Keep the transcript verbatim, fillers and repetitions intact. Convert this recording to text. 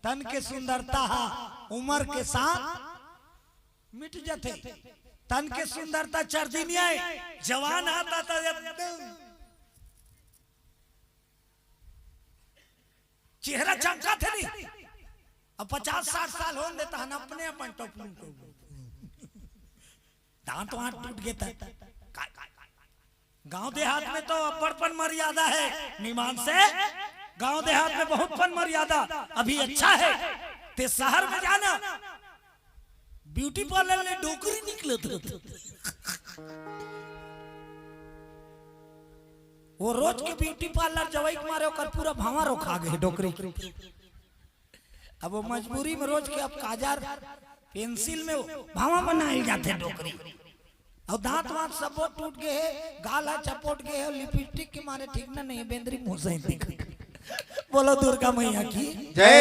तन के सुंदरता हा उम्र के साथ मिट जथे। तन के सुंदरता चार दिन आए, जवान हा ता, ता एकदम चेहरा चमका थे नहीं। अब पचास साठ साल होन देता हन, अपने अपन टपलू को दांत वांत टूट गए था। गांव देहात में तो बड़पन मर्यादा है, निमान से गांव देहात में बहुत पन मर्यादा। अभी अच्छा है, ते शहर में जाना, ब्यूटी पार्लर ले डोकरी निकलत रहत। वो रोज के ब्यूटी पार्लर जवई के मारे ओकर पूरा भावा रोखा गए डोकरी के। अब वो मजबूरी में रोज के अब काजर पेंसिल में भावा बनाए जाते डोकरी। अब दांत वांत सबो टूट गए है, गाल हा चपोट गए है, लिपस्टिक के मारे ठीक ना नहीं है, बेंदरी मुंह से दिख। बोलो दुर्गा मैया की। जय।